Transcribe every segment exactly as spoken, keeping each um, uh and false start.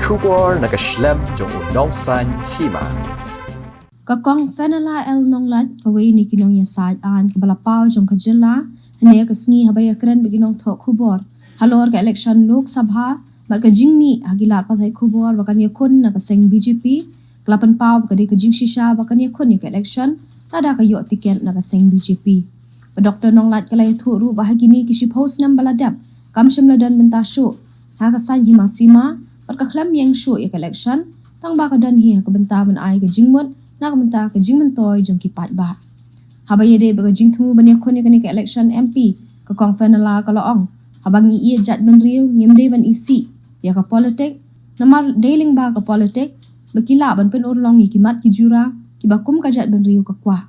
Khubor na ka shlem jong u Nongsaiñ Hima. Ka Kong Fenella L Nonglait, kawei na ki nongïasaid aiñ kaba la paw jong ka jylla, hynne ka sngi haba ïakren bad ki nongthoh khubor halor ka election Lok Sabha bad ka jingmih ha ki lad pathai khubor ba kan ïakhun na ka seng B J P, ka la pynpaw ba ka dei ka jingshisha ba kan ïakhun ïa ka election lada ka ïoh tiket na ka seng B J P. Bad Doctor Nonglait ka la ïathuh ruh ba ha kine ki shiphew snem ba la dep, kam shym la don bynta shuh ha ka saiñ hima sima bad ka khlem ïeng shuh ïa ka election, tang ba ka don hi ha ka bynta ban ai ka jingmut na ka bynta ka jingmyntoi jong ki paidbah. Haba ïadei bad ka jingthmu ban ïakhun ïa kane ka election M P, ka Kong Fenella ka la ong, haba ngi ïeit jaitbynriew ngim dei ban isih ïa ka politik, namar dei lyngba ka politik ba ki lah ban pynurlong ïa ki mat ki jura kiba kum ka jaitbynriew ka kwah.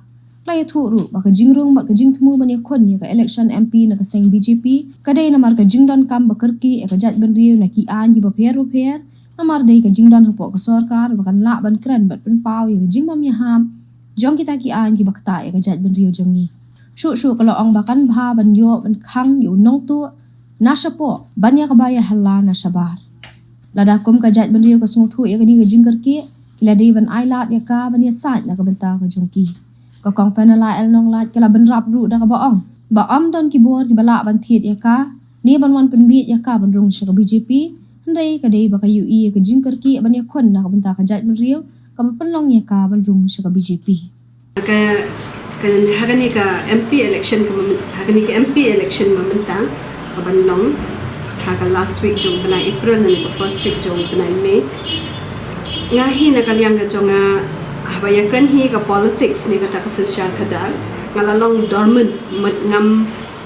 La ïathuh ruh ba ka jingrung bad ka jingthmu ban ïakhun ïa ka election M P na ka seng B J P ka dei namar ka jingdonkam ba kyrkieh ïa ka jaitbynriew na ki aiñ kiba pher ba pher, namar dei ka jingdon hapoh ka sorkar ba kan lah ban kren bad pynpaw ïa ka jingbym ïahap jong kita ki aiñ kiba ktah ïa ka jaitbynriew jong ngi. Shuh shuh ka la ong ba kan bha ban ïoh ban khang ïa u nongtuh na shapoh ban ïa kaba ïa hala na shabar. Lada kum ka jaitbynriew ka sngewthuh ïa kane ka jingkyrkieh, ki la dei ban ailad ïa ka ban ïasaid na ka bynta ka jong ki. Ka Kong Fenella L Nonglait ka la bynrap ruh da kaba ong ba ym don ki bor kiba lah ban thied ïa ka ne ban wan pynbiej ïa ka ban rung sha ka B J P, hynrei ka dei ba ka ïohi ïa ka jingkyrkieh ban ïakhun na ka bynta ka jaitbynriew kaba pynlong ïa ka ban rung sha ka B J P. Ka, ka, ha kane ka M P election ka ma-, ha kane ka M P election ba mynta ka ban long ha ka last week jong bnai April ne ka first week jong bnai May. Nga hi na ka liang ka jong nga, haba ïakren hi ka politics ne kata ka synshar khadar, nga la long dormant, mut ngam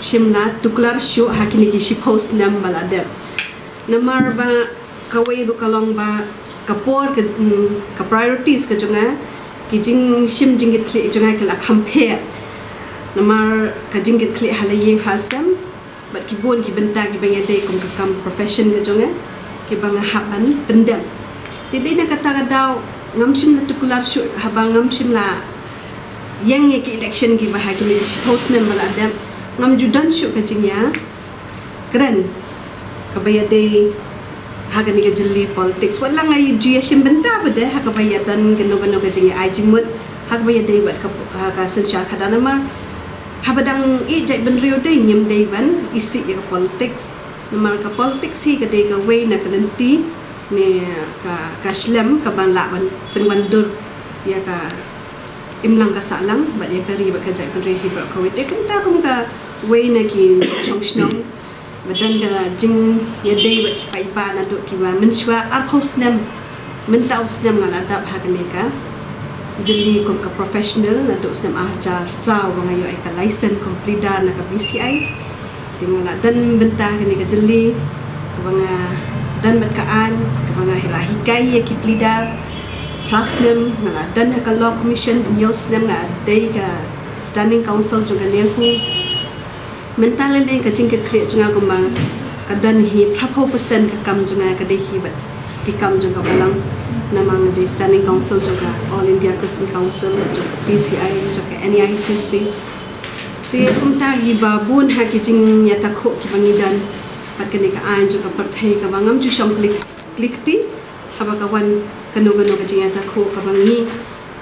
shym la tuklar shuh ha kine ki shiphew snem ba la dep. Namar ba kawei ruh ka long ba ka por ka, mm, ka priorities ka jong nga, ki jingshim jingkitkhlieh jong nga ki la kham pher. Namar ka jingkitkhlieh ha la ïing ha sem bad ki bun ki bynta kiba ïadei kum ka kam profession ka jong nga, kiba nga hap ban pyndem. Te dei na kata ka daw ngam shym la tuklar shuh, haba ngam shym la ïeng ïa ki election kiba ha kine ki shiphew snem ba la dep, ngam ju don shuh ka jingïa kren kaba ïadei ha kane ka jylli politics. Wat la nga ju ïashim bynta pat de ha kaba ïadon kano kano ka jingïa ai jingmut ha kaba ïadei bad ka, ha ka synshar khadar, namar haba dang ïeit jaitbynriew de ngim dei ban isih ïa ka politics. Namar ka politics hi ka dei kawei na ka lynti ne ka, ka shlem kaban lah ban pynwandur ïa ka imlang ka sahlang bad ïa ka ri bad ka jaitbynriew hi baroh kawei. Te kumta kum kawei na ki shong shnong ba don ka jingïadei bad ki paidbah naduh kiba mynshuwa arphew snem, mynta u snem nga la dap ha kane ka jylli kum ka professional naduh u snem arhajar saw ba nga ïoh ïa ka license kum pleader na ka B C I. Te nga la don bynta ha kane ka jylli kaba nga don bad ka aiñ kaba nga la hikai ïa ki pleader. Phra snem nga la don ha ka Law Commission, hynñiew snem nga dei ka Standing Counsel jong ka NEHU. Mynta lane ka jingkitkhlieh jong nga kumba ka don hi, phraphew percent ka kam jong nga ka dei hi bad ki kam jong ka balang. Namar nga dei Standing Counsel jong ka All India Christian Council, jong ka P C I, jong ka N E I C C. Te kumta kiba bun ha ki jingïatakhuh kiba ngi don bad kane ka aiñ jong ka pyrthei kaba ngam ju shong kli, kli kti haba ka wan kano kano ka jingïatakhuh kaba ngi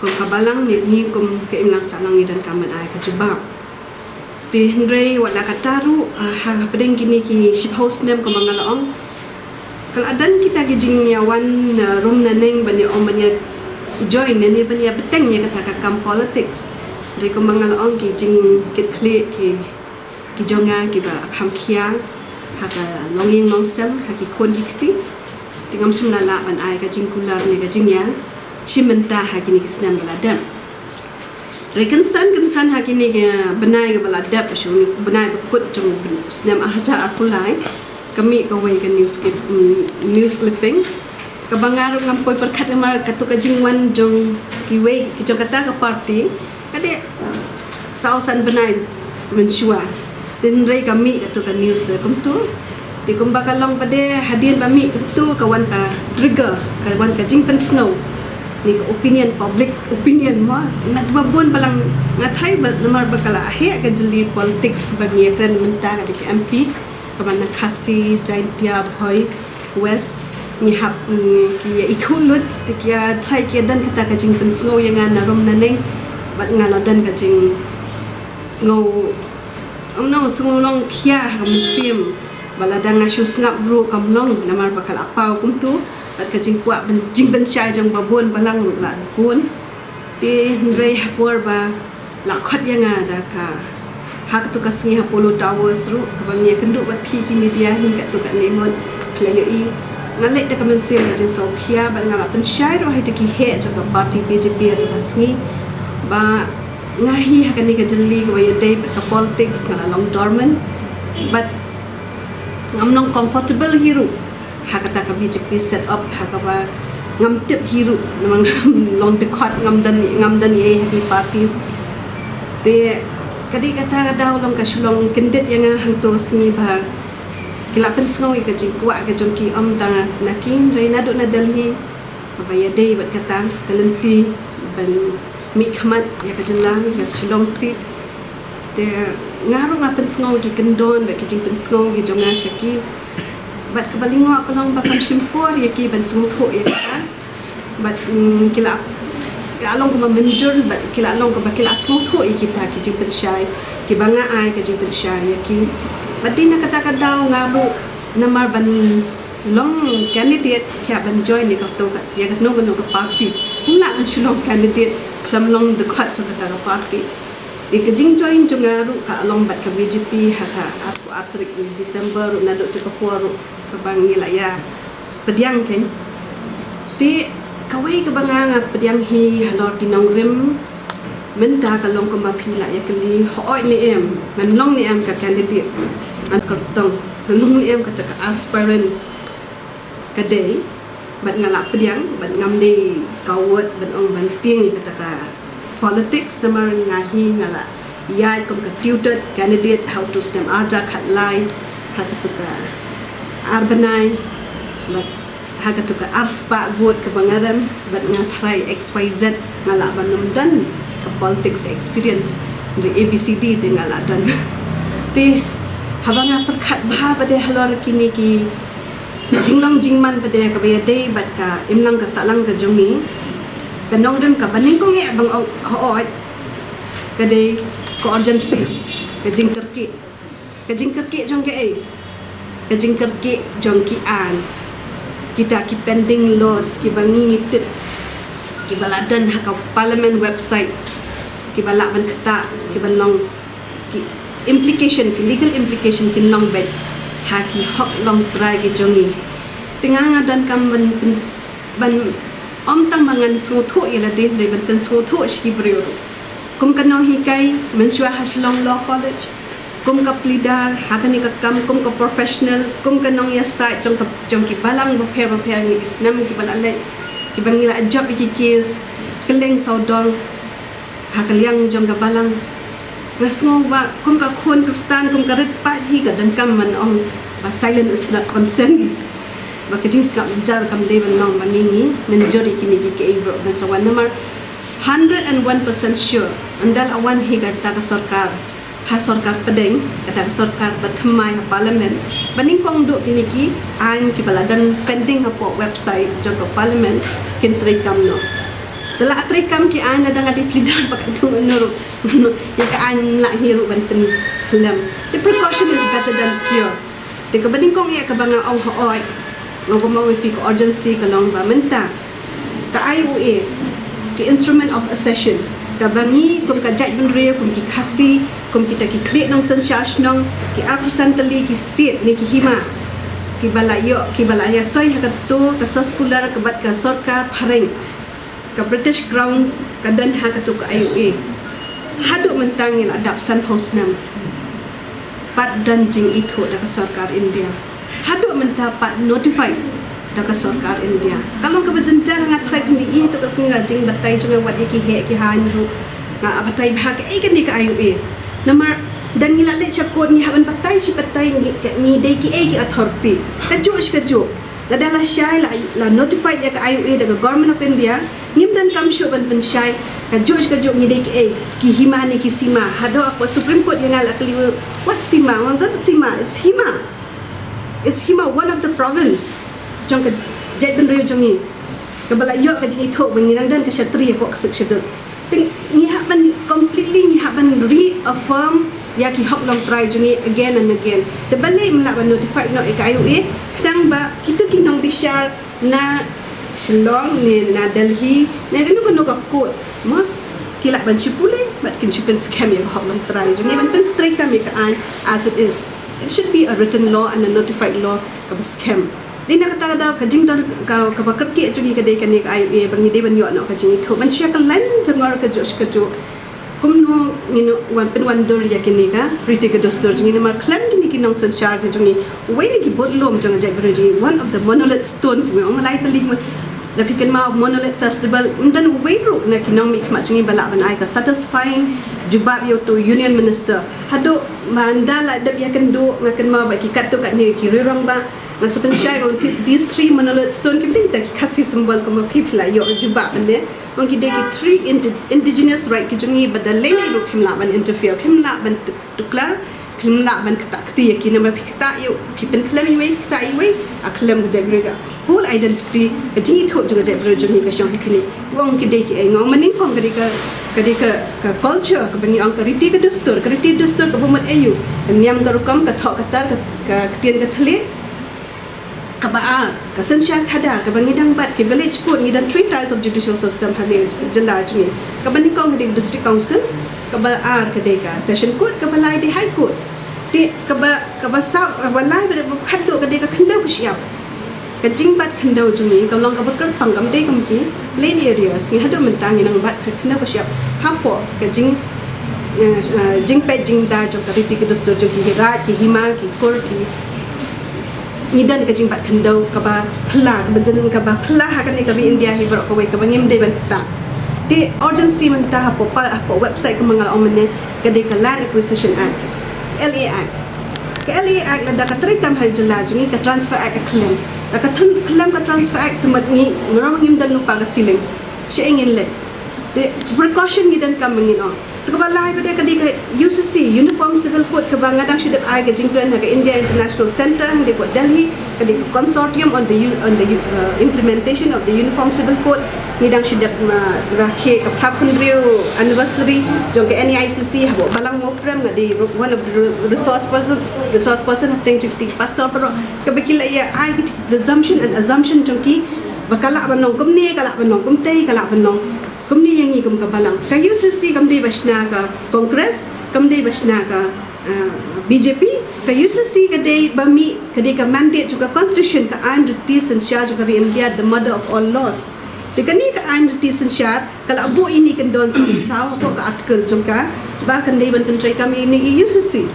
kum ka balang ne ngi kum ka imlang sahlang ngi donkam ban ai ka jubab. Te hynrei wat la katta ruh, ah, ha pdeng kine ki shiphew snem kumba nga la ong, ka la don kita ki jingïawan, ah, rum naneng ban ïa ong ban ïa join ne ban ïa bteng ïa kata ka kam politics. Hynrei kumba nga la ong ki jingkitkhlieh ki, ki jong nga kiba kham khia ha ka longïing longsem, ha ki khun ki kti. Te ngam shym la lah ban ai ka jingkular ne ka jingïashim bynta ha kine ki snem ba la dep. Hynrei kynsan kynsan ha kine ki bnai kiba la dep, shu bnai ba kut jong u snem arhajar arphew lai, ka mih kawei ka news clip, mm, news clipping kaba nga ruh ngam poi pyrkhat namar katu ka jingwan jong kiwei ki jong kata ka party ka dei saw san bnai mynshuwa. Hynrei ka mih katu ka news da kumtu. Te kumba ka long pat de hadien ba mih kumtu ka wan ka trigger, ka wan ka jingpynsngew ne ka opinion, public opinion mo. Na kiba bun balang nga tharai ba namar ba ka la heh ka jylli politics kaba ngi ïakren mynta ka dei ka M P kaba na Khasi, Jaintia, Bhoi West. Ngi hap, mm, ki ïa ithuh lut, te ki ïa trai ki ïa don kata ka jingpynsngew ïa nga na rum na neng, bad nga la don ka jingsngew, um, no, sngew long khia ha ka mynsiem, ba lada nga shu sngap ruh kam long, namar ba ka la paw kumto, bad ka jingkwah, jingpynshai jong ba bun balang ruh la bun. Te hynrei ha por ba la khot ïa nga da ka, ha katu ka sngi ha Apollo Towers ruh, kaba ngi ïa kynduh bad phi ki media hi katto katne ngut, phi la ïohi. Nga leh da ka mynsiem ka jingsngewkhia, bad nga la pynshai ruh ha ita ki heh jong ka party B J P ha katu ka sngi, ba nga hi ha kane ka jylli kaba ïadei bad ka politics nga la long dormant, bad ngam long comfortable hi ruh ha kata ka B J P set up, ha kaba ngam tip hi ruh, namar ngam long dkhot, ngam don, ngam don ei ha ki parties. Te ka dei kata ka daw long ka shu long kyndit ïa nga hangto ka sngi ba ki la pynsngew ïa ka jingkwah ka jong ki, ym tang na ki, hynrei naduh na Delhi, ba ïadei bad kata ka lynti ban mihkhmat ïa ka jylla, ïa ka Shillong seat. Te nga ruh nga pynsngew ki kyndon bad ki jingpynsngew ki jong nga sha ki. Bad kaba lyngngoh ka long ba kam shim por ïa ki ban sngewthuh ïa kita. Bad, mm, ki la, ki la long kumba mynjur, bad ki la long kumba ki la sngewthuh ïa kita ki jingpynshai, kiba nga ai ka jingpynshai ïa ki. Bad dei na kata ka daw nga ruh, namar ban long candidate, ki hap ban join ïa kato ka, ïa kano kano ka party. Ym lah ban shu long candidate khlem long dkhot jong kata ka party. Te ka jingjoin jong nga ruh ka long bad ka B J P ha ka arphew ar tarik December ruh, naduh te ka por ruh kaba ngi la ïa pdiang kein. Te kawei kaba nga, nga pdiang hi halor ki nongrim, mynta ka long kumba phi la ïa kylli, hooid ne em, ngan long ne em ka candidate, ngan kyrtong, ngan long ne em kata ka aspirant. Ka dei, bad nga la pdiang, bad ngam dei coward ban ong ban tieng ïa kata ka politics, namar nga hi nga la ïaid kum ka tutored candidate ha utu u snem arhajar khatlai, ha katu ka ar bnai, bad ha katu ka arspah vote kaba nga rem, bad nga tharai X Y Z nga lah ban ym don ka politics experience, hynrei A B C D te nga la don. Te haba nga pyrkhat bha pat de halor kine ki jinglong jingman pat de kaba ïadei bad ka imlang ka sahlang ka jong ngi, ka nongrim kaba nyngkong eh ba nga ong hooid ka dei ka urgency, ka jingkyrkieh. Ka jingkyrkieh jong kaei? Ka jingkyrkieh jong ki aiñ, kita ki pending laws kiba ngi ngi tip, kiba la don ha ka parliament website, kiba lah ban ktah, kiba long ki implication, ki legal implication kin long beit ha ki hok longtrai ki jong ngi. Te nga nga donkam ban, ban, ym tang ba ngan sngewthuh ïa lade, hynrei ban pynsngewthuh sha ki briew ruh. Kum ka nonghikai mynshuwa ha Shillong Law College, kum ka pleader ha kane ka kam, kum ka professional, kum ka nongïasaid jong ka, jong ki balang bapher bapher, kine ki snem kiba la leit, kiba ngi la jop ïa ki case kylleng sawdong ha ka liang jong ka balang. Nga sngew ba kum ka khun Khristan, kum ka rit paid hi, ka donkam ban ong ba silence is not consent. Ba ka jingsngap jynjar kam dei ban long ba ngi ngi mynjur ïa kine ki kaei baroh ban sa wan, namar hundred and one percent sure ynda la wan hi kata ka sorkar, ha sorkar pdeng, kata ka sorkar ba thymmai ha parliament, ba nyngkong duh kine ki aiñ kiba la don pending hapoh website jong ka parliament kin treikam noh. Te la treikam ki aiñ, lada nga dei pleader ba katno katno ruh ïa ka aiñ ym lah hi ruh ban pynkhlem. The precaution is better than cure. Te kaba nyngkong eh kaba nga ong hooid, nga ong kumba ong phi, ka urgency ka long ba mynta ka I O A, ka Instrument of Accession, kaba ngi kum ka jaitbynriew, kum ki Khasi, kum kita ki khlieh nongsynshar shnong, ki arphew san tylli ki state ne ki hima, kiba la ïoh, kiba la ïasoi ha kato ka soskular ka bad ka sorkar phareng, ka British Crown, ka don ha kato ka I O A. Haduh mynta ngi la dap sanphew snem pat don jingithuh da ka sorkar India. Haduh mynta pat notified da ka sorkar India. Ka long kaba jynjar, nga tharai phin ïohi ha kato ka sngi, ka jingbatai jong nga wat ïa ki heh ki haiñ ruh, nga batai bha kaei kane ka I O A. Namar da ngi la leit sha court ngi hap ban batai shi batai ngi, ngi dei kiei ki authority. Kajuh shi kajuh. Lada la shai, la, la notified ïa ka I O A da ka Government of India, ngim donkam shuh ban pynshai. Kajuh shi kajuh ngi dei kiei, ki hima ne ki sima. Haduh ka Supreme Court ïa nga la kylli, what sima? Nga ong, sima, it's hima. It's hima, one of the province jong ka jaitbynriew jong ngi kaba la ïoh ka jingithuh ba ngi dang don ka shatri hapoh ka Sixth Schedule. Te ngi hap ban completely, ngi hap ban reaffirm ïa ki hok longtrai jong ngi again and again. Te balei ym lah ban notify noh ïa ka I O A, khnang ba kito ki nongbishar na Shillong ne na Delhi ne kano kano ka court, mo, ki lah ban shu pule bad kin shu pynskhem ïa ka hok longtrai jong ngi ban pyntreikam ïa ka aiñ as it is. It should be a written law and a notified law kaba skhem. Dei na kata ka daw ka jingdon ka, kaba kyrkieh jong ngi ka dei kane ka I O A ba ngi dei ban ïoh noh ka jingithuh ban shu ïa ka lain jong ngi ka juh sha ka juh. Kumno ngin wan pynwandur ïa kine ka riti ka dustur jong ngi namar khlem kine ki nongsynshar ki jong ngi, uwei na ki budlum jong ka jaitbynriew jong ngi, one of the monolith stones, ngi ong lai tylli mo. Da phi kynmaw Monolith Festival, ym don uwei ruh na ki nongmihkhmat jong ngi ba lah ban ai ka satisfying jubab ïa uto u Union Minister. Haduh mynta la dep ïakynduh, nga kynmaw ba ki katto katne ki rangbah, nga sa pynshai ong these three monolith stone kim dei kita ki Khasi symbol, kumba phi, phi la ïoh jubab ne. Ong ki dei ki three indi-, indigenous right ki jong ngi, ba da lei lei ruh phim lah ban interfere, phim lah ban t-, tuklar, phim lah ban ktah kti ïa ki, namar phi ktah ïa u, phi pynkhlem ïa uwei, ktah ïa uwei, a khlem ka jaitbynriew, ka whole identity, ka jingithuh jong ka jaitbynriew jong ngi ka shong ha kine. Ki ong ki dei ki, eh, nga ong ma nyngkong ka dei ka, ka dei ka, ka culture kaba ngi ong ka riti ka dustur, ka riti dustur kaba mut aïu, ka niam ka rukom, ka thoh ka tar, ka, ka ktien ka thylliej. Kaba ar, ka synshar khadar, kaba ngi dang bat ki village court, ngi dang three tiers of judicial system ha ne jylla jong ngi. Kaba nyngkong ka dei ka district council, kaba ar ka dei ka session court, kaba lai dei high court. Te kaba, kaba saw, kaba lai, ba dei ba khatduh ka dei ka khyndew ka shyiap. Ka jingbat khyndew jong ngi ka long kaba kyrpang, kam dei kum ki plain areas. Ngi haduh mynta ngi nang bat ka khyndew ka shyiap hapoh ka jing, eh, eh, jingpeit jingda jong ka riti ka dustur jong ki, ki raid, ki hima, ki kur, ki, ngi don ka jingbat khyndew kaba phylla, kaba jin, kaba phylla ha kane ka ri India hi baroh kawei, kaba ngim dei ban ktah. Te urgency mynta hapoh pa, hapoh website kumba nga la ong mynne, ka dei ka Land Acquisition Act, L A Act. Ka L A Act lada ka treikam ha jylla jong ngi, ka Transfer Act ka khlem. Da ka tran-, khlem ka Transfer Act, te mut ngi, ngi ruh ngim don lypa ka ceiling. Shaei ngin leit? Te precaution ngi donkam ba ngin ong. Sa kaba lai pat ka dei ka U C C, Uniform Civil Code, kaba nga dang shu dep ai ka jingkren ha ka India International Centre, ha dei ka Delhi, ka dei ka Consortium on the U-, on the U-, uh, Implementation of the Uniform Civil Code. Ngi dang shu dep, uh, rakhe ka phra phew hynriew anniversary jong ka N E I C C, hapoh Balang Mawprem, nga dei one of the re-, resource person, resource person hapdeng jong ki pastor baroh, kaba ki la ïa ai ki presumption and assumption jong ki ba ka lah ban long kumne, ka lah ban long kumtei, ka lah ban long kumne ïa ngi kum ka Balang. Ka U C C kam dei ba shna ka Congress, kam dei ba shna ka, ah, B J P. Ka U C C ka dei ba mih, ka dei ka mandate jong ka Constitution, ka aiñ riti synshar jong ka ri India, the mother of all laws. Te kane ka aiñ riti synshar ka la buh ïa ngi kyndon sa saw hapoh ka article jong ka, ba kan dei ban pyntreikam ïa ngi U C C.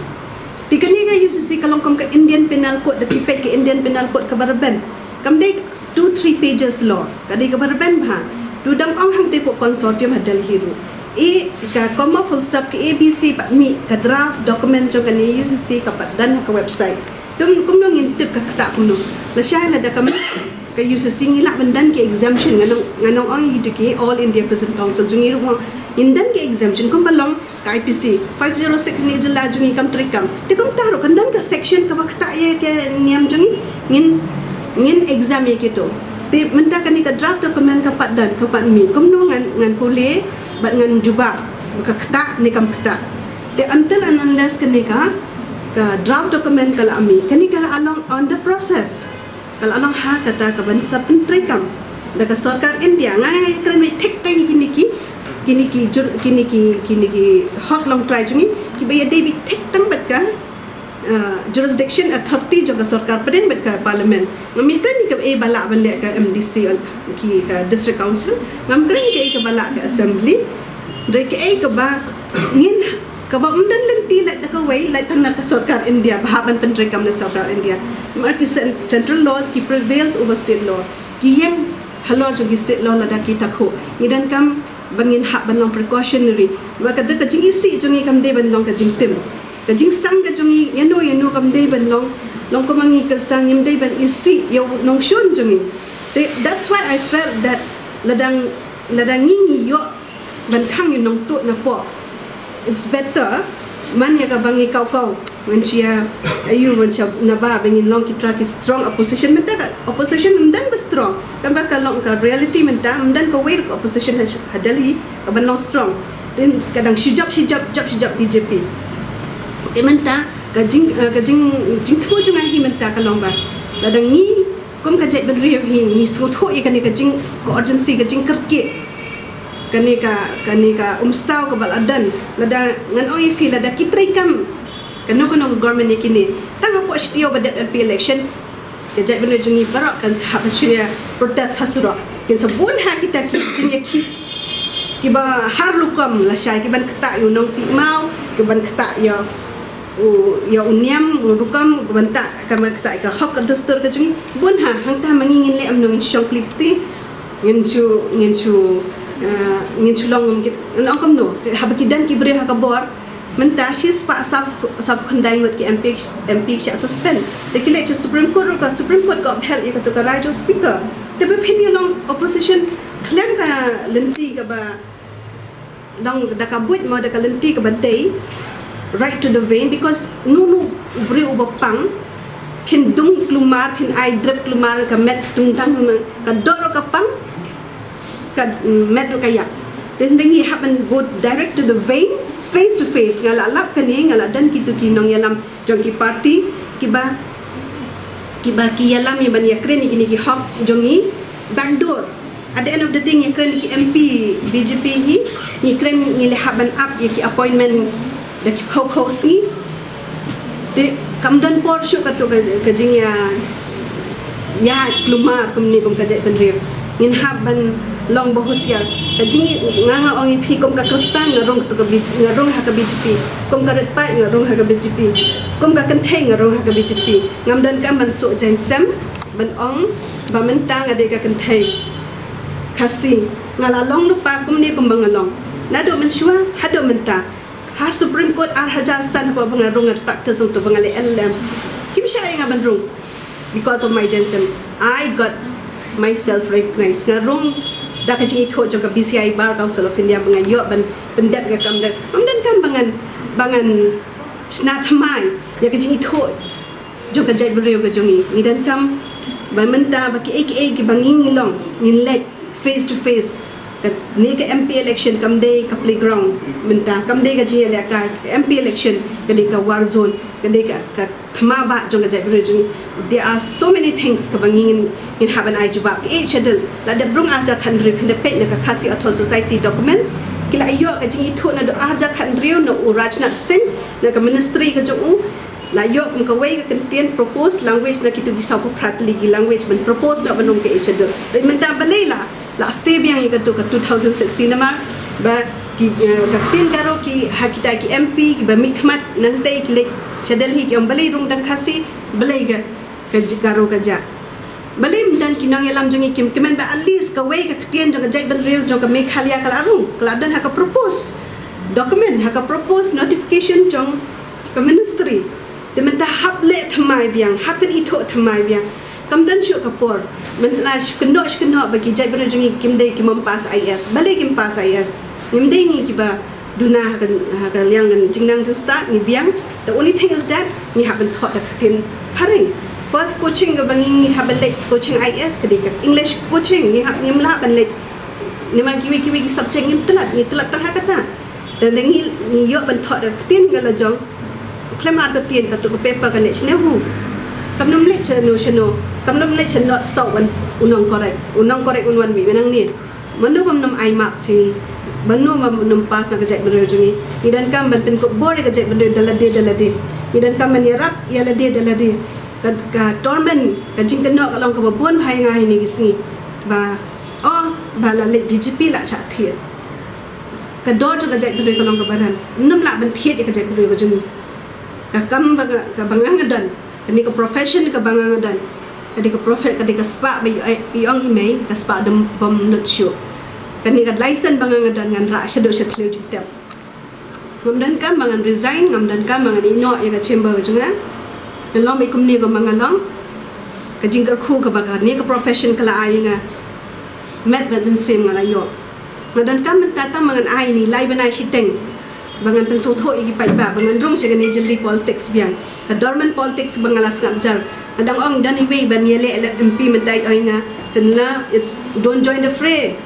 Te kane ka U C C ka long kum ka Indian Penal Code, da phi peit ka Indian Penal Code kaba rben. Kam dei two, three pages law, ka dei kaba rben bha. To dang ong hangtei hapoh consortium ha Delhi ruh. E, ka comma full stop, ka A B C pat mih, ka draft document jong kane U C C ka pat don ha ka website. Te kumno ngin tip ka ktah kumno? Lashai lada ka mih ka U C C, ngi lah ban don ki exemption, ngan ong, ngan ong ïa kito ki All India Prison Council jong ngi ruh, ngin don ki exemption kumba long ka I P C five zero six, ne jylla jong ngi kam treikam. Te kumta ruh kan don ka section kaba ktah ïa ka niam jong ngi, ngin, ngin exempt ïa kito. Te mynta kane ka draft document ka pat don, ka pat mih, kumno ngan, ngan pule bad ngan jubab ba ka ktah ne kam ktah? Te until and unless kane ka, ka draft document ka la mih, kane ka la long under process. Ka la long ha kata kaban sa pyntreikam da ka sorkar India. Nga kren beit thik tang ïa kine ki, kine ki jur-, kine ki, kine ki hok longtrai jong ngi kiba ïadei beit thik tang bad ka, ah, jurisdiction authority jong ka sorkar pdeng bad ka parliament. Ngam ïakren ïa kaei ba lah ban leh ka M D C, ki ka district council. Ngam kren ïa kaei kaba lah ka assembly. Hynrei kaei kaba ngin, kaba ym don lynti lait da kawei, lait tang na ka sorkar India, ba hap ban pyntreikam na sorkar India. Namar ki cen-, central laws ki prevails over state law. Ki ïeng halor jong ki state law lada ki takhuh. Ngi donkam ba ngin hap ban long precautionary. Namar ka, ka jingisih jong ngi kam dei ban long ka jingtim. Ka jingsang ka jong ngi ïano ïano kam dei ban long, long kumba ngi Khristan ngim dei ban isih ïa u nongshun jong ngi. Te, that's why I felt that lada, lada ngi, ngi ïoh ban khang ïa u nongtuh napoh, it's better man ïa kaba ngi kaw kaw Ngan shu ïa, ayu, ngan shu nabar ba ngin long kita ki strong opposition. Mynta ka opposition ym don ba strong. Kan ba ka long ka reality mynta, ym don kawei ka opposition ha, ha Delhi ka ban long strong. Te ka dang shijop, shijop, jop, shijop B J P. Te mynta ka jing, eh, ka jing, jingthmu jong nga hi mynta ka long ba lada ngi kum ka jaitbynriew hi ngi sngewthuh ïa kane ka jing, ka urgency, ka jingkyrkieh, kane ka, kane ka umsaw kaba la don. Lada, ngan ong ïa phi, lada ki treikam kano kano ka government ïa kine, tang hapoh shi taïew ba dep M P election, ka jaitbynriew jong ngi baroh kan hap ban shu ïa protest ha surok. Kin sa bun ha kita ki jingïakhih kiba har rukom lashai, ki ban ktah ïa u nongtih maw, ki ban ktah ïa u, ïa u niam u rukom, ki ban ktah, ki ban ktah ïa ka hok ka dustur ka jong ngi. Bun ha, hangta ma ngi ngin leh kumno, ngin shong kli kti, ngin shu, ngin shu, eh, ngin shu long, ngin, ngin ong kumno, haba ki don ki briew ha ka bor. Mynta shispah saw, saw khyndai ngut ki M P, M P ki shah suspend. Te ki leit sha Supreme Court ruh, ka Supreme Court ka upheld ïa kato ka rai jong speaker. Te ba phin ïa long opposition khlem ka lynti kaba dang da ka buit mo, da ka lynti kaba dei, right to the vein, because nu nu u briew uba pang, phin dung klumar, phin ai drip klumar, ka met dung dang, ka doh ruh ka pang, ka, mm, met ruh ka ïap. Te hynrei ngi hap ban go direct to the vein, face to face. Nga la lap kane, nga la don kito ki nongïalam jong ki party kiba, kiba ki ïalam ïa ban ïakren ïa kine ki hok jong ngi backdoor. At the end of the day, ngi kren ki M P B J P hi, ngi kren ngi la hap ban ap ïa ki appointment da ki phew phew sngi. Te kam don por shuh kato ka, ka jingïa, ïa klumar kumne kum ka jaitbynriew. Ngin hap ban long ba husiar. Ka jing, nga, nga ong ïa phi, kum ka Khristan nga rung kato ka B J, nga rung ha ka B J P. Kum ka rit paid nga rung ha ka B J P. Kum ka kynthei nga rung ha ka B J P. Ngam donkam ban suh jaiñsem ban ong ba mynta nga dei ka kynthei Khasi. Nga la long lypa kumne kumba nga long naduh mynshuwa haduh mynta. Ha Supreme Court ar hajar san, haba nga rung, nga practice, hangto ba nga leh L L M, kim shah ïa nga ban rung because of my jaiñsem. I got myself recognized. Nga rung da ka jingithuh jong ka B C I, Bar Council of India, ba nga ïoh ban pyndep ka kam. Da ngam donkam ba ngan, ba ngan shna thymmai ïa ka jingithuh jong ka jaitbynriew ka jong ngi. Ngi donkam ba mynta ba kiei kiei kiba ngi, ngi long, ngin leit face to face. Kane ka M P election kam dei ka playground mynta, kam dei ka jingïalehkai. Ka M P election ka dei ka war zone, ka dei ka, ka thma bah jong ka jaitbynriew jong ngi. There are so many things kaba ngi ngin, ngin hap ban ai jubab. Ka Eighth Schedule la dep rung ar hajar khathynriew, phin da peit na ka Khasi Authors' Society documents, ki la ïoh ka jingithuh naduh ar hajar khathynriew na u Rajnath Singh, na ka ministry ka jong u, la ïoh kum kawei ka kyntien proposed language na kito ki sawphew phra tylli ki language ban propose noh ban rung ka Eighth Schedule. Hynrei mynta balei la, la stay biang ïa kato ka two thousand sixteen, namar ba ki, eh, ka ktien Garo ki, ha kita ki M P kiba mihkhmat nangtei ki leit sha Delhi ki ong balei rung tang Khasi, balei ka, ka j-, Garo ka jah. Balei ym don ki nongïalam jong ngi kim kmen ba at least kawei ka ktien jong ka jaitbynriew jong ka Meghalaya ka la rung, ka la don ha ka propose document, ha ka propose notification jong ka ministry. Te mynta hap leh thymmai biang, hap pynithuh thymmai biang. Kam don shuh ka por. Mynta la shu kynnoh, shu kynnoh ba ki jaitbynriew jong ngi kim dei, kim pass I A S. Balei kim pass I A S? Ngim dei ngi kiba duna ha ka, ha ka liang jingnang jingstad, ngi biang. The only thing is that ngi hap ban thoh da ka ktien phareng. First coaching kaba ngi, ngi hap ban leit coaching I A S ka dei ka English coaching, ngi hap, ngim lah ban leit. Namar kiwei kiwei ki subject ngim tlot, ngi tlot tang ha kata. Te ngi, ngi ïoh ban thoh da ka ktien ka la jong. Khlem artatien kato ka paper kan leit shano hu. Kam nym leit shano shano. Kam nym leit shano sawban u nongcorrect. U nongcorrect un wan mih mynta ne. Mano bym nym ai mark shi, mano bym nym pass na ka jaitbynriew jong ngi. Ngi donkam ban pynkup bor ïa ka jaitbynriew da lade da lade. Ngi donkam ban ïarap ïa lade da lade. Ka, ka torment, ka jingkynnoh ka long kaba bun bha ïa nga ha kine ki sngi. Ba, oh, ba la leit B J P la shah thied. Ka dor jong ka jaitbynriew ka long kaba rem. Nym lah ban thied ïa ka jaitbynriew ka jong ngi. Ka kam ba nga, kaba nga nga don. Kane ka profession kaba nga nga don. Ka dei ka profe-, ka dei ka spah ba i, i ong i mei, ka spah dum bym lut shuh. Kane ka license ba nga nga don ngan rah shaduh sha thliew jingtep. Ngam donkam ba ngan resign, ngam donkam ba ngan ïeh noh ïa ka chamber ka jong nga. Ngan long beit kumne kumba nga long. Ka jingkyrkhu kaba kane ka profession ka la ai ïa nga. Met bad mynsiem nga la ïoh. Nga donkam mynta tang ba ngan ai ïa ngi lai bnai shiteng. Ba ngan pynsngewthuh ïa ki paidbah ba ngan rung sha kane jylliew politics biang. Ka dormant politics ba nga la sngap jar. Nga dang ong don iwei ban ïaleh elect M P mynta i ong ïa nga, Pynla, it's, don't join the fray.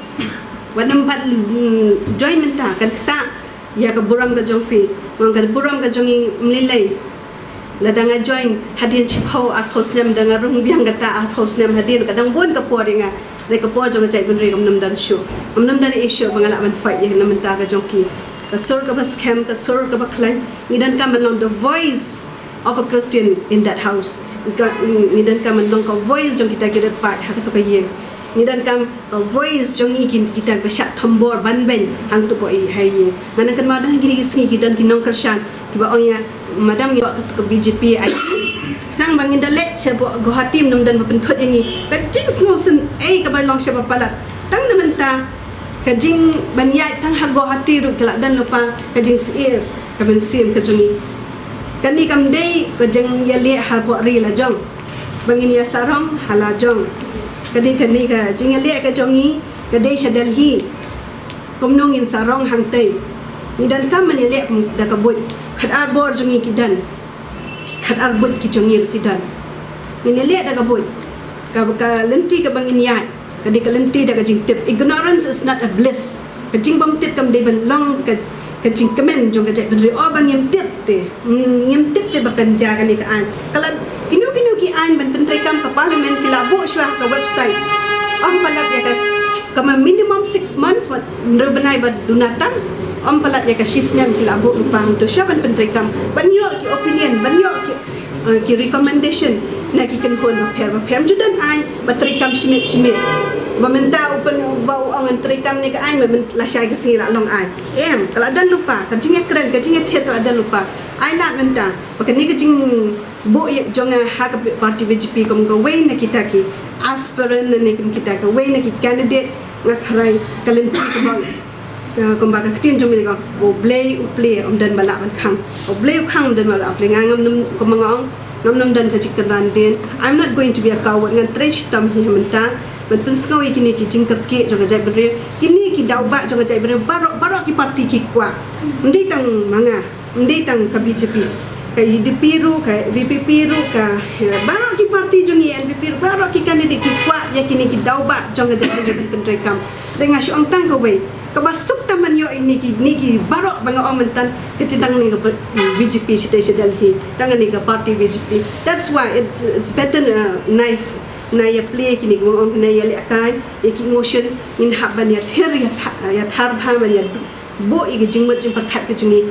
Wat nym pat, mm, join mynta, kan ktah ïa ka burom ka jong phi. Wan ka burom ka jong i ym lei lei. Lada nga join hadien shiphew arphew snem, da nga rung biang kata arphew snem hadien, ka dang bun ka por ïa nga. Hynrei ka por jong ka jaitbynriew kam nym don shuh. Kam nym don issue ba nga lah ban fight ïa na mynta ka jong ki. Ka sur kaba skhem, ka sur kaba khlaiñ. Ngi donkam ban long the voice of a Christian in that house. Ngi ka, ngi donkam ban long ka voice jong kita ki riewpaid ha kato ka ïing. Ngi donkam ka voice jong ngi ki, kita ba shah thombor ban beiñ hangto ba i ha ïing. Nga nang kynmaw da kine ki sngi ki don ki nongkyrshan kiba ong ïa, madam, ngi ïoh ka B J P ai. Tang ba ngin da leit sha Guwahati ym don ba pynthut ïa ngi. Ka jingsngewsynei kaba long sha ba palat. Tang na mynta ka jing ban ïaid tang ha Guwahati ruh ka la don lypa ka jingsyier ka mynsiem ka jong ngi. Kane kam dei ka jingïaleh hapoh ri la jong. Ba ngin ïa sarong ha la jong. Ka dei kane ka jingïaleh ka jong ngi ka dei sha Delhi. Kumno ngin sarong hangtei? Ngi donkam ban ïaleh da ka buit. Khatar bor jong ngi ki don. Khatar buit ki jong ngi ruh ki don. Ngin ïaleh da ka buit. Ka, ka lynti kaba ngin ïaid ka dei ka lynti da ka jingtip. Ignorance is not a bliss. Ka jingbymtip kam dei ban long ka, ka jingkmen jong ka jaitbynriew. Oh, ba ngim tip te. Hmm, ngim tip te ba kan jia kane ka aiñ. Ka la, kino kino ki aiñ ban pyntreikam ka parliament ki la buh shuwa ha ka website. Ym palat ïa ka, ka ma minimum six months, wat hynriew bnai ba duna tam. Ym palat ïa ka shisnem ki la buh lypa hangto shuwa ban pyntreikam. Ban ïoh ki opinion, ban ïoh ki, eh, ki recommendation na ki kynhun bapher bapher. Ym ju don aiñ ba treikam shimiet shimiet. Ba mynta u pyn, ba u ong ngan treikam ne ka aiñ, ba myn, lashai ka sngi la long aiñ. Em, ka la don lypa, ka jingïakren, ka jingïathied ka la don lypa. Ai lad mynta ba kane ka jingbuh ïa jong nga ha ka party B J P kum kawei na kita ki aspirant ne kum kita kawei na ki candidate, nga tharai ka lynti kaba, eh, kumba ka ktien jong ngi ka ong, U Blei u plie, ym don ba lah ban khang. U Blei u khang, ym don ba lah plie. Nga ngam nym, kumba nga ong, ngam nym don ka jingkynran dien. I'm not going to be a coward. Ngan trei shitom hi ha mynta ban pynsngew ïa kine ki jingkyrkieh jong ka jaitbynriew, kine ki daw bah jong ka jaitbynriew. Baroh, baroh ki party ki kwah. Ym dei tang ma nga, ym dei tang ka B J P, ka U D P ruh, ka V P P ruh, ka, eh, baroh ki party jong ngi, N P P ruh, baroh ki candidate ki kwah ïa kine ki daw bah jong ka jaitbynriew ban pyntreikam. Hynrei nga shu ong tang kawei, kaba suk tam ban ïoh ïa kine ki, kine ki baroh ba nga ong mynta, ka dei tang kane ka B J P shatei sha Delhi, tang kane ka party B J P. That's why it's, it's better, uh, nai, nai ïa plie kine, kaba nga ong, nai ïalehkai ïa ki emotion. Ngin hap ban ïathir, ïatha-, ïathar bha, ban ïa buh ïa ka jingmut jingpyrkhat ka jong ngi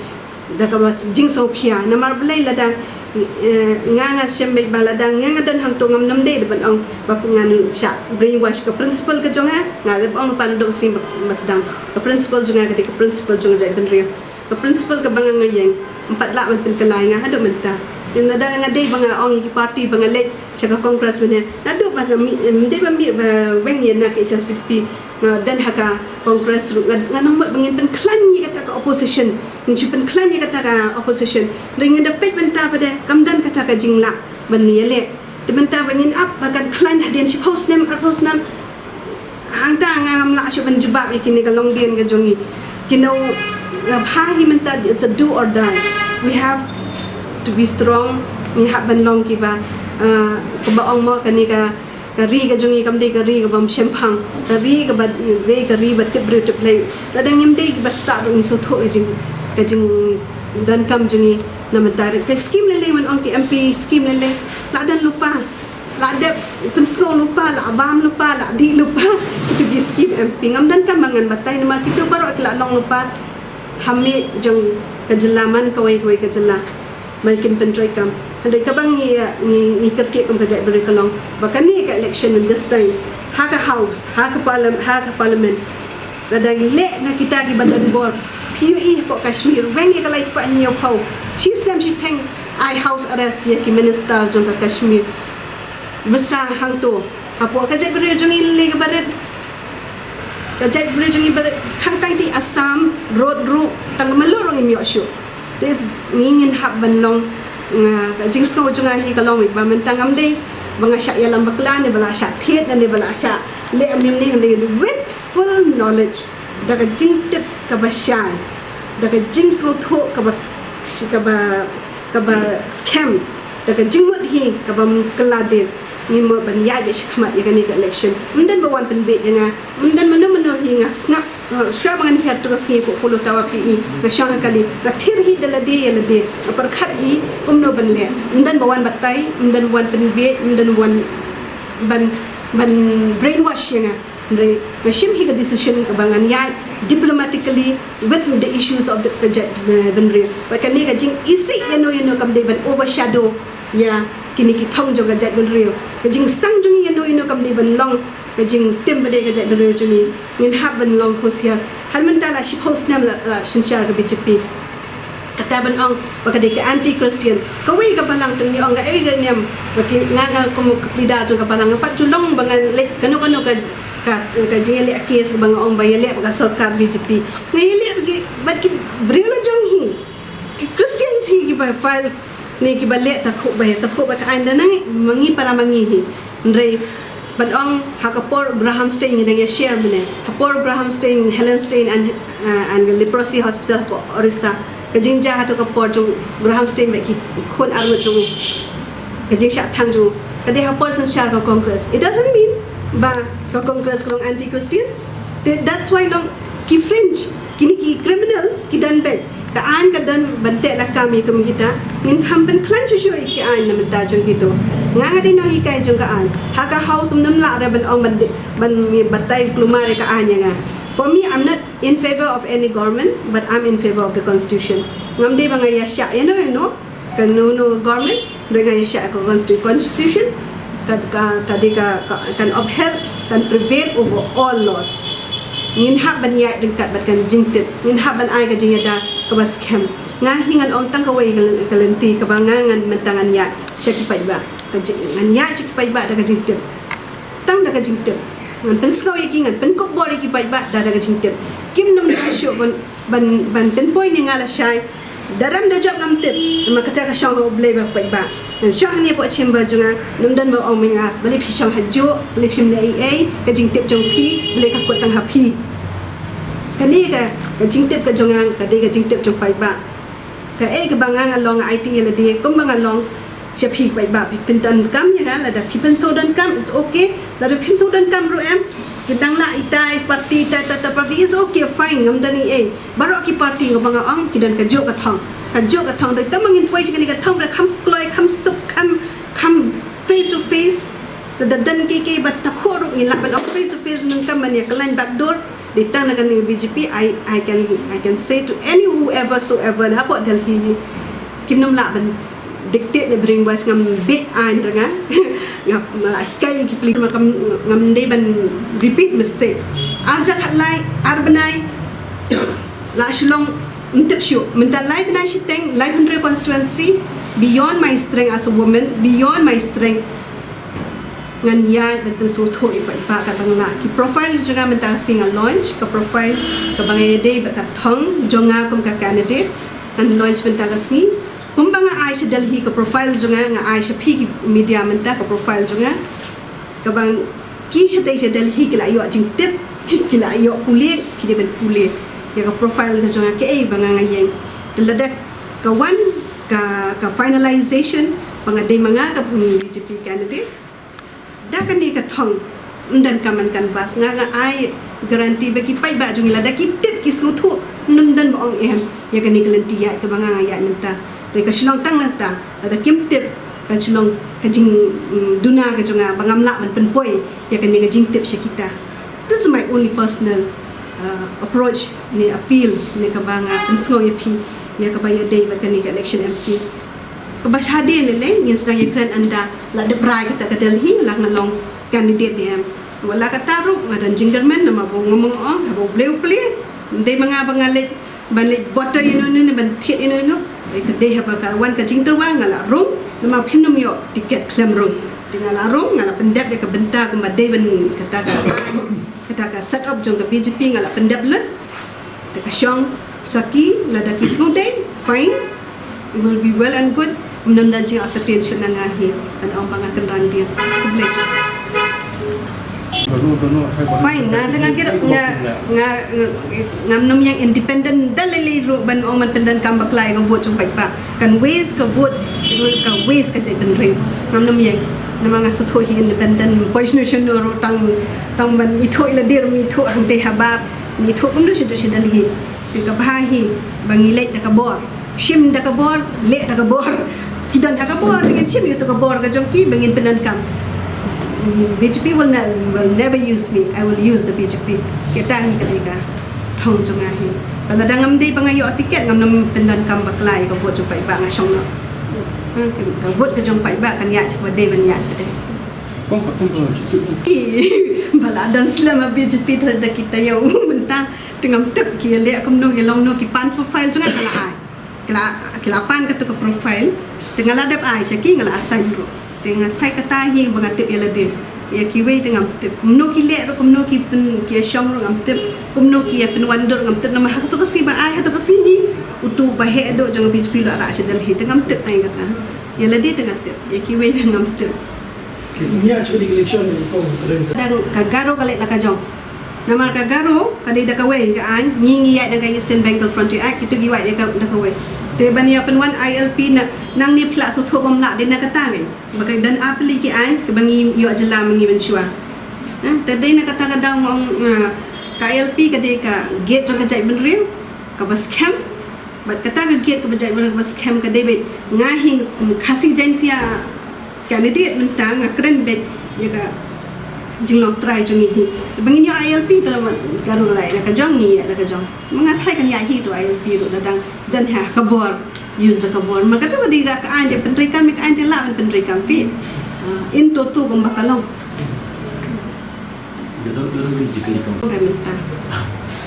da kaba jingsngewkhia. Namar balei? Lada, eh, nga, nga shem beit ba lada nga, nga don hangto, ngam nym dei ban ong ba ngan shah brainwash. Ka principle ka jong nga, nga la ong pan dong sing ba, ba sdang. Ka principle jong nga ka dei ka principle jong ka jaitbynriew. Ka principle kaba nga, nga ïeng, ym pat lah ban pynkylla ïa nga haduh mynta. Lada nga dei ba nga ong ïa ki party ba nga leit sha ka Congress mynne, naduh ba nga mih, ym dei ba mih, ba weng ïa na ka H S P D P, nga don ha ka Congress ruh, nga, nga nang mut ba ngin pynkhlaiñ ïa kata ka opposition. Ngin shu pynkhlaiñ ïa kata ka opposition. Hynrei ngin da peit mynta pat de kam don kata ka jinglah ban ïaleh. Te mynta ba ngin ap ba kan khlaiñ hadien shiphew snem, arphew snem, hangta nga ngam lah shuh ban jubab ïa kine ka longdien ka jong ngi. Kine, nga bha hi mynta, it's a do or die. We have to be strong. Ngi hap ban long kiba, uh, kaba ong mo, kane ka, ka ri ka jong ngi kam dei ka ri kaba ym shemphang. Ka ri kaba, dei ka ri ba tip briew tip Blei. Lada ngim dei kiba stad ruh ngin sngewthuh ka jing, ka jingdonkam jong ngi na mynta. Ka skim lei lei, men ong ki M P, skim lei lei, la don lypa. La dep pynsngew lypa, la bam lypa, la dih lypa. Kito ki skim M P ngam donkam ba ngan batai namar kito baroh ki la long lypa ha miej jong ka jylla man kawei kawei ka jylla. Ban kin pyntreikam. Hynrei kaba ngi, ngi, ngi kyrkieh kum ka jaitbynriew ka long ba kane ka election in this time, ha ka House, ha ka Parliament, ha ka Parliament, lada ngi leh na kita kiba don bor. Phi ïohi hapoh Kashmir, weng ïa ka lai spah hynñiew phew, shi snem shi theng ai house arrest ïa ki minister jong ka Kashmir. Bsa hangto. Hapoh ka jaitbynriew jong ngi lei kaba rit. Ka jaitbynriew jong ngi ba rit. Hangtai ti Assam, road ruh, tang malu ruh ngim ïoh shuh. Te ngi ngin hap ban long, nga, ka jingsngew jong nga hi ka long ba mynta ngam dei ba nga shah ïalam bakla ne ba la shah thied ne ba la shah leh mynne ne, with full knowledge, da ka jingtip kaba shai. da ka jingsngewthuh kaba, kaba, kaba skhem, da ka jingmut hi kaba ym kylla dien, ngi mut ban ïaid shakhmat ïa kane ka election. Ym don ba wan pynbiej ïa nga, ym don mano mano hi, nga sngap, uh, shuwa ba ngan hiar tu ka sngi, phuh polo tawa phi i, nga shong ha kali, nga thir hi da lade ïa lade, nga pyrkhat hi kumno ban leh. Ym don ba wan batai, ym don ba wan pynbiej, ym don ba wan ban, ban brainwash ïa nga. Hynrei nga shim hi ka decision kaba ngan ïaid diplomatically with the issues of the, ka jaitbynriew. Bad kane ka jingisih ïano ïano kam dei ban overshadow ïa kine ki thong jong ka jaitbynriew. Ka jingsang jong ngi ïano ïano kam dei ban long ka jingtim ba dei ka jaitbynriew jong ngi. Ngin hap ban long husiar. Hynrei mynta la shiphew snem la, la synshar ka B J P. Kata ban ong ba ka dei ka anti-Christian. Kawei ka balang te ngi ong kaei ka niam. Ba ki, nga, nga kum ka leader jong ka balang, nga pat ju long ba ngan leh kano kano ka, ka, ka jingïaleh case ba nga ong ba ïaleh bad ka sorkar B J P. Nga ïaleh bad ki, bad ki briew la jong hi. Ki Christians hi kiba file ne kiba leh takhuh ba, takhuh ba ka aiñ da nang ma ngi para ma ngi hi. Hynrei ban ong ha ka por Graham Staines, ngi dang ïa share mynne. Ha por Graham Staines, Helen Staines and, uh, and the Leprosy Hospital ha Orissa. Ka jingjia ha tu ka por jong Graham Staines bad ki khun arngut jong u. Ka jingshah thang jong u ka dei ha por synshar ka Congress. It doesn't mean ba ka Congress ka long anti-Christian. That's why long ki fringe, kine ki criminals ki don beit. Ka aiñ ka don ban teh lakam ïa ki, kum kita. Ngin kham pynkhlaiñ shuh shuh ïa ki aiñ na bynta jong kito. Nga nga dei nonghikai jong ka aiñ. Ha ka House ym lah re ban ong ban, ban batai kulmar ïa ka aiñ ïa nga. For me, I'm not in favor of any government, but I'm in favor of the constitution. Ngam dei ba nga ïa shah ïano ïano kano kano government, hynrei nga ïa shah ka consti-, constitution, ka, ka, ka dei ka, ka, kan upheld, kan prevail over all laws. Ngin hap ban ïaid ryngkat bad ka jingtip, ngin hap ban ai ka jingïada kaba skhem. Nga hi ngan ong tang kawei ka lynti kaba nga ngan mynta ngan ïaid sha ki paidbah. Ka jing, ngan ïaid sha ki paidbah da ka jingtip. Tang da ka jingtip. Ngan pynsngew ïa ki, ngan pynkup bor ïa ki paidbah da, da ka jingtip. Kim nym dang shuh ban, ban, ban pynpoi ne nga lashai. Da ram da jop ngam tip. Namar kata ka shong ha U Blei bad paidbah. Ngan shong hangne hapoh chamber jong nga, nym don ba ong ma nga, balei phi shong ha juh, balei phim leh ei ei, ka jingtip jong phi, balei ka kut tang ha phi. Kane ka, ka jingtip ka jong nga, ka dei ka jingtip jong paidbah. Kaei kaba nga nga long, nga aiti ïa lade kumba nga long sha phi paidbah. Phi pyndonkam ïa nga, lada phi pynsngewdonkam, it's okay. Lada phim sngewdonkam ruh em, ki dang lah itai party, itai, itai, itai party, it's okay, fine, ngam don ei ei. Baroh ki party kaba nga ong ki don kajuh ka thong. Kajuh ka thong, hynrei tang ba ngin poi sha kane ka thong ba kham kloi, kham suk, kham, kham face to face. Lada don kiei kiei ba takhuh ruh ngin lah ban ong face to face, ngam kam ban ïa khlaiñ backdoor. Dei tang na kane B J P, I, I can, I can say to any whoever soever, na hapoh Delhi, kim nym lah ban dictate ne brainwash, ngam bieit aiñ ruh nga. Ngam lah hikai ki pli, ma kam, ngam dei ban repeat mistake. Ar hajar khatlai, ar bnai, la shu long, ym tip shuh. Mynta lai bnai shiteng, lai hynriew constituency, beyond my strength as a woman, beyond my strength. Ngan ïaid ban pynsngewthuh ïa paidbah katba nga lah. Ki profile jong nga mynta ka sngi nga launch, ka profile kaba nga ïadei bad ka thong jong nga kum ka candidate. Ngan launch mynta ka sngi. Kumba nga ai sha Delhi ka profile jong nga, nga ai sha phi ki media mynta ka profile jong nga. Kaba ki shatei sha Delhi ki la ïoh jingtip, ki la ïoh pule, ki dei ban pule ïa ka profile ka jong nga, kaei ba nga nga ïeng. Te lada ka wan ka, ka finalization ba nga dei ma nga ka, mm, B J P candidate. Da kane ka thong, ym don kam ban canvass, nga nga ai guarantee ba ki paidbah jong ngi lada ki tip ki sngewthuh, ym don ba ong em ïa kane ka lynti ïaid kaba nga nga ïaid mynta. Hynrei ka shu long tang nangta, lada kim tip, kan shu long ka jing, mm, duna ka jong nga ba ngam lah ban pynpoi ïa kane ka jingtip sha kita. That's my only personal, uh, approach ne appeal ne kaba nga pynsngew ïa phi ïa kaba ïadei bad kane ka election M P. Kaba shadien lei lei ngin sa ïakren ynda la dep rai kata ka Delhi, la nga long candidate ne em. Wat la katta ruh nga don jingkyrmen namar ba nga ong haba U Blei u plie. Ym dei ma nga ba nga leit ban leit bother ïano ïano ne ban thied ïano ïano. Ka dei haba ka wan ka jingtyrwa nga la rung namar phim nym ïoh tiket khlem rung. Te nga la rung, nga la pyndep ïa ka bynta kumba dei ban kata ka kata ka set up jong ka B J P nga la pyndep lut. Te ka shong sa ki, lada ki sngewdei, fine. It will be well and good. Ym don jingïarap shuh na nga hi. Kan ong ba nga kynran dieng. Khublei. Fine, nga tang nga kira nga nga ngam nym ïeng independent da lei lei ruh ban ong ban pyndonkam bakla ïa ka vote jong paidbah. Kan waste ka vote, ka waste ka jaitbynriew. Ngam nym ïeng. Namar nga sngewthuh hi independent, poi shano shano ruh tang tang ban ithuh ïa lade ruh, ithuh hangtei ha bar, ithuh kumno sha Delhi. Te kaba bha hi ba ngi leit da ka bor, shim da ka bor, leh da ka bor. Ki don ha ka bor, ngin shim ïa ka bor ka jong ki ba ngin pyndonkam. B J P will, ne- will never use me. I will use the B J P. Kata hi ka dei ka thong jong nga hi. Ba lada ngam dei ba nga ïoh tiket, ngam nym pyndonkam bakla ïa ka vote jong paidbah, nga shong noh. Hmm, ka vote ka jong paidbah kan ïaid sha kaba dei ban ïaid ka dei. Kong ka kong ka. Ba la don slem ha B J P, te da kita ïa u mynta. Te ngam tip ki ïa leh kumno, ïa long no ki pan profile jong nga, nga la ai. Ki la, ki la pan katu ka profile. Te nga la dep ai sha ki, nga la assign ruh. Te nga tharai kata hi ba nga tip ïa lade. Ïa kiwei te ngam tip. Kumno ki leh ruh, kumno ki pyn, ki ïa shong ruh ngam tip. Kumno ki ïa pynwandur ngam tip. Namar ha katu ka sngi ba ai, ha katu ka sngi hi, utu u ba heh duh jong B J P u la rah sha Delhi. Te ngam tip tang ïa kata. Ïa lade te nga tip. Ïa kiwei te ngam tip. Ngi actually election ko kren. Dang ka Garo ka leh la ka jong. Namar ka Garo ka dei da kawei ka aiñ, ngi ngi ïaid da ka Eastern Bengal Frontier Act, kitu ki ïaid da ka, da kawei. Te ban ïa pynwan I L P na, nangne phi la sngewthuh bym lah, dei na kata ngi. Ba ka don artylli ki aiñ kiba ngi ïoh jylla ma ngi mynshuwa. Eh, te dei na kata ka daw nga ong, eh, ka I L P ka dei ka gate jong ka jaitbynriew kaba skhem. Bad kata ka gate kaba jaitbynriew kaba skhem ka dei beit nga hi kum Khasi Jaiñtia candidate mynta nga kren beit ïa ka jinglong trai jong ngi hi. Ba ngin ïoh I L P ka la wan ka ruh la ïa ka jong ngi ïa ka jong. Ma nga tharai kan ïa hi tu I L P ruh la dang don ha ka bor. Use da ka bor. Ma kata ba dei ka aiñ dei pyntreikam, ka aiñ dei lah ban pyntreikam phi. Ah, in toto kumba ka long. Ong ka mynta.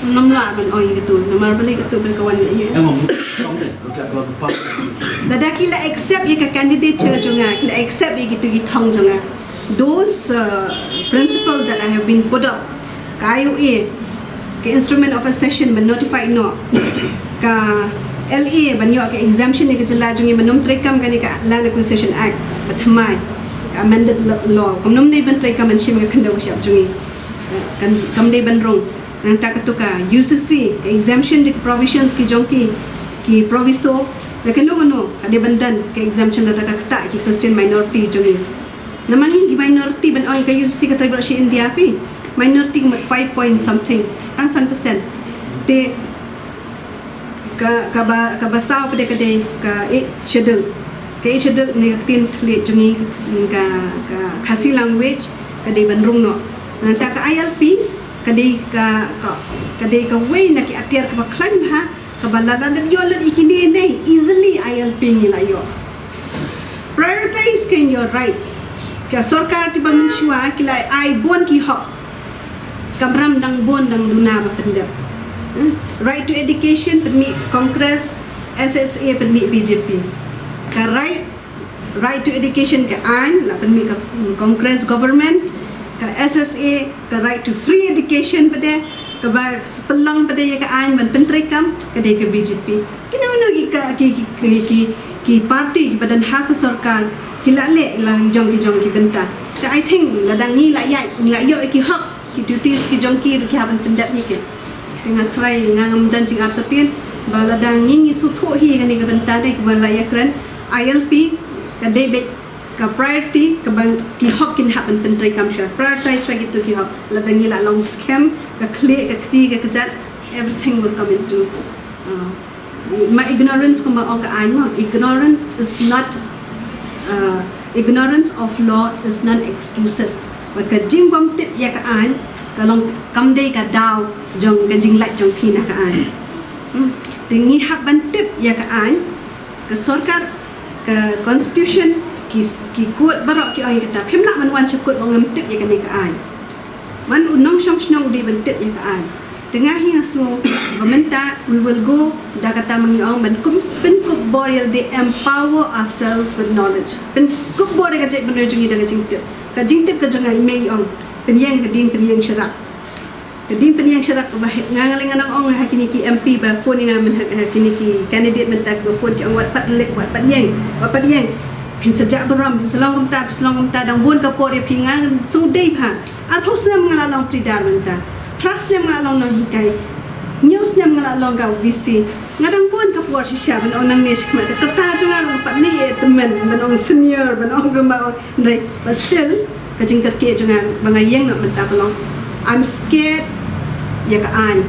Ngam lah ban ong ïa katu, namar balei katu ba ka wan ïa ïa. Lada ki la accept ïa ka candidature jong nga, ki la accept ïa kitu ki thong jong nga. Those, uh, principle that I have been put up, ka I O A, ka instrument of accession ban notify noh, ka L A ban ïoh ka exemption ïa ka jylla jong ngi ban ym treikam kane ka Land Acquisition Act ba thymmai, ka amended law, kam nym dei ban treikam ban shim ka khyndew ka shyiap jong ngi. Kan, kam dei ban rung. Nangta katu ka U C C, ka exemption da ki provisions ki jong ki, ki proviso, na kano kano ka dei ban don ka exemption, lada ka ktah ki Christian minority jong ngi. Namar ngi ki minority ban ong ka U C C ka trei baroh shi India phi. Minority ka mut five point something, tang san percent. Te ka, kaba, kaba saw pat ka dei ka Eighth Schedule. Ka Eighth Schedule ne ka ktien thylliej jong ngi, ka, ka Khasi language ka dei ban rung noh. Nangta ka I L P ka dei ka, ka, ka dei kawei na ki atiar kaba khlaiñ bha, kaba lada dep ïoh lut ïa kine ne easily I L P ngi la ïoh. Prioritize kein your rights. Ka sorkar kiba mynshuwa ki la ai bun ki hok. Kamram dang bun dang duna ba pyndep. Hmm? Right to education pynmih Congress, S S A pynmih B J P. Ka right, right to education ka aiñ la pynmih ka, mm, Congress government, ka S S A ka right to free education pat de, kaba pynlong pat de ïa ka aiñ ban pyntreikam ka dei ka B J P. Kino kino ki ka, ki, ki, ki, ki, ki party kiba don ha ka sorkar ki la leh la jong ki jong ki bynta. Te I think lada ngi la ïa, ngi la ïoh ki hok, ki duties ki jong ki ruh ki hap ban pyndep ïa ki. Te nga tharai nga ngam don jingartatien ba lada ngi ngi sngewthuh hi kane ka bynta de kaba la ïakren, I L P ka dei beit ka priority kaba ki hok kin hap ban pyntreikam shuwa. Prioritize shuwa kitu ki hok. Lada ngi la long skhem, ka khlieh, ka kti, ka kjat, everything will come into, uh, ma ignorance kumba ong ka aiñ ma, ignorance is not, uh, ignorance of law is not excused. Ba ka jingbym tip ïa ka aiñ ka long kam dei ka daw jong ka jinglait jong phi na ka aiñ. Hmm. Te ngi hap ban tip ïa ka aiñ, ka sorkar, ka constitution, ki, ki court baroh ki ong ïa kata. Phim lah ban wan sha court ba ngam tip ïa kane ka aiñ. Man u nongshong shnong u dei ban tip ïa ka aiñ. Te nga hi nga sngew ba mynta we will go da kata ma ngi ong ban kum, pynkup bor ïa lade, empower ourselves with knowledge. Pynkup bor ïa ka jaitbynriew jong ngi da ka jingtip. Ka jingtip ka jong nga i mei i ong pynïeng ka ding pynïeng sharak. Ka ding pynïeng sharak ba nga nga leh nga nang ong ha kine ki M P ba phone ïa nga mynta, ha kine ki candidate mynta ba phone ki ong wat pat leh, wat pat ïeng, wat pat ïeng. Phin sa jah burom, phin sa long kumta, phin sa long kumta, dang bun ka por ïa phi. Nga sngewdei bha. Arphew snem nga la long pleader mynta. Phra snem nga la long nonghikai. Hynñiew snem nga la long ka V C. Nga dang bun ka por shisha ban ong nangne shakhmat. Ka rta jong nga ruh pat ne ïa tymmen ban ong senior, ban ong kumba ong. Hynrei, but still, ka jingkyrkieh jong nga ba nga ïeng noh mynta ka long, I'm scared ïa ka aiñ.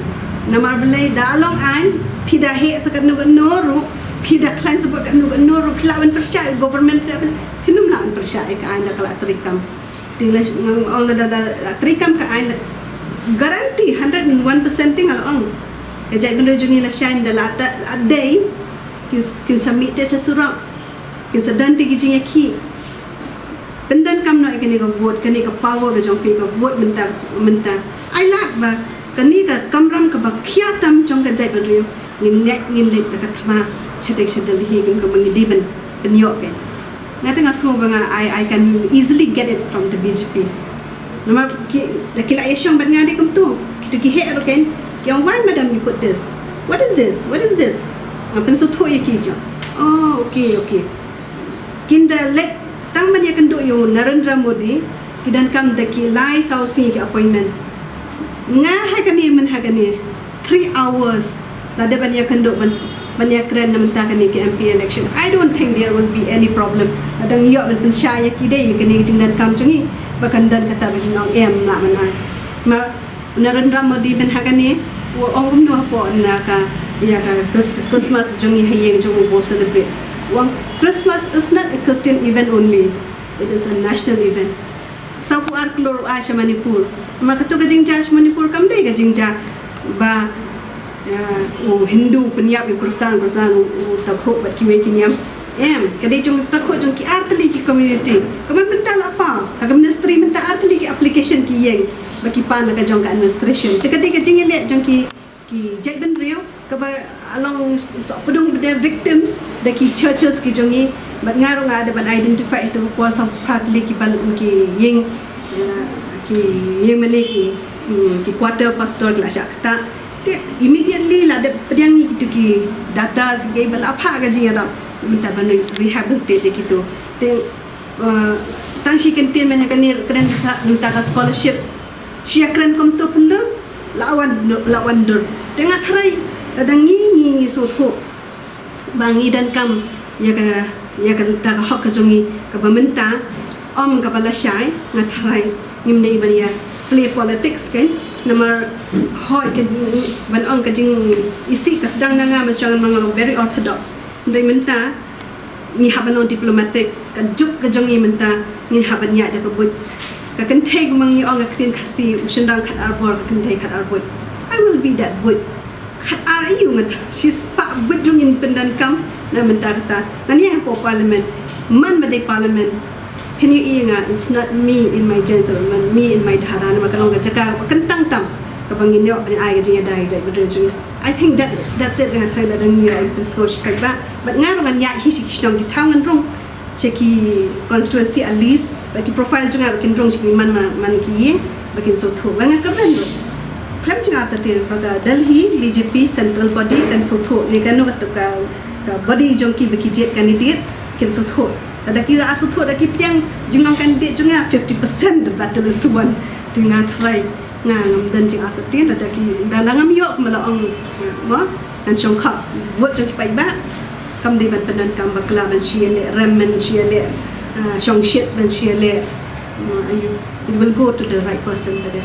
Namar balei, da long aiñ, phi da heh sa katno katno ruh, phi da khlaiñ sa katno katno ruh, phi lah ban pyrshah ïa government, phi lah ban, phin ym lah ban pyrshah ïa ka aiñ da ka la treikam. Te la, nga ong lada, da la treikam ka aiñ, guarantee hundred and one percent te nga la ong. Ka jaitbynriew jong ngi la shaiñ, da la, da la dei, kin, kin sa mih te sha surok, kin sa don te ki jingïakhih. Pyndonkam noh ïa kane ka vote, kane ka power ka jong phi, ka vote mynta, mynta. Ai lad ba kane ka kamram kaba khia tam jong ka jaitbynriew, ngin leit, ngin leit da ka thma shatei shatei hi, kumba ngi dei ban pynïoh. Ka, nga te nga sngew ba nga, I, I can easily get it from the B J P. Namar ki, da ki la ïashong bad nga dei kumto, kito ki heh ruh, kan, ki ong, "Why, madam, you put this? What is this? What is this?" Nga pynsngewthuh ïa ki, ki ong, "Oh, okay, okay." Kin da leit tang ban ïakynduh ïa u Narendra Modi, ki donkam da ki lai saw sngi ki appointment. Nga ha kane, mynta ha kane, three hours la dep ban ïakynduh, ban, ban ïakren na mynta kane ka M P election. I don't think there will be any problem. Lada ngi ïoh ban pynshai ïa ki, dei ïa kane ka jingdonkam jong ngi ba kan don kata ba kin ong em, na mynta. Ma Narendra Modi mynta ha kane u ong kumno hapoh na ka, ïa ka Christ-, Christmas jong ngi ha ïing jong u ba u celebrate. U ong, "Christmas is not a Christian event only. It is a national event." Sawphew ar klur u ai sha Manipur. Namar kato ka jingjia sha Manipur kam dei ka jingjia ba, ïa, u Hindu pynïap ïa u Khristan, Khristan u, u takhuh bad kiwei ki niam. Em, ka dei jong, takhuh jong ki artylli ki community. Kumba mynta la paw ha ka ministry mynta, artylli ki application ki ïeng ba ki pan la ka jong ka administration. Te ka dei ka jingïaleh jong ki, ki jaitbynriew kaba long sohpdung ba dei victims da ki churches ki jong ngi. Bad nga ruh nga dei ban identify ïa tu, ka por sawphew phra tylli ki pal-, ki ïing, eh, ki ïing mane ki, hmm, ki quarter pastor ki la shah ktah. Te immediately la dep pdiang ïa kitu ki data, ki ba la phah ka jingïarap mynta ban rehabilitate ïa kitu. Te, eh, tang shi kyntien mynta kane, kren mynta ka scholarship. Shi ïakren kumto pynlong, la wan, la wan dur. Te nga tharai lada ngi, ngi, ngi sngewthuh ba ngi donkam ïa ka, ïa kata ka hok ka jong ngi kaba mynta, ym kaba lashai, nga tharai ngim dei ban ïa play politics, kan. Namar hooid, kan, ban ong ka jingisih ka sdang na nga, mynshwa nga long very orthodox. Hynrei mynta ngi hap ban long diplomatic. Ka juk ka jong ngi mynta, ngi hap ban ïaid da ka buit. Ka kynthei, kumba ngi ong ka ktien Khasi, u shynrang khatar bor, ka kynthei khatar buit. I will be that buit. Khatar aiu, nga tharai shispah buit ruh ngin pyndonkam na mynta kata. Ngan ïeng hapoh parliament. Man ba dei parliament, phin ïohi ïa nga, it's not me in my gender, man, me in my dhara, namar ka long ka jaka kaba kyntang tam kaba ngin ïoh ban ai ka jingïada ïa ka jaitbynriew jong ngi. I think that, that's it. Nga tharai lada ngi ïoh ban pynsngew shi paidbah, bad nga ruh ngan ïaid hi sha ki shnong ki thaw, ngan rung sha ki constituency at least, ba ki profile jong nga ruh kin rung sha ki man, man, man ki ïing, ba kin sngewthuh. Ba nga kyrmen ruh, khlem jingartatien, ba ka Delhi B J P central body kan sngewthuh ne kano kata ka, ka body jong ki ba ki jied candidate, kin sngewthuh. Lada ki la sngewthuh, da ki pdiang jinglong candidate jong nga, fifty percent the battle is won. Te nga tharai nga ngam don jingartatien, lada ki, lada ngam ïoh, kumba la ong, mo, ngan shongkhap vote jong ki paidbah. Kam dei ban pyndonkam bakla ban shu ïaleh rem, ban shu ïaleh, ah, shongshit, ban shu ïaleh, mo, aiu, it will go to the right person, ba dei.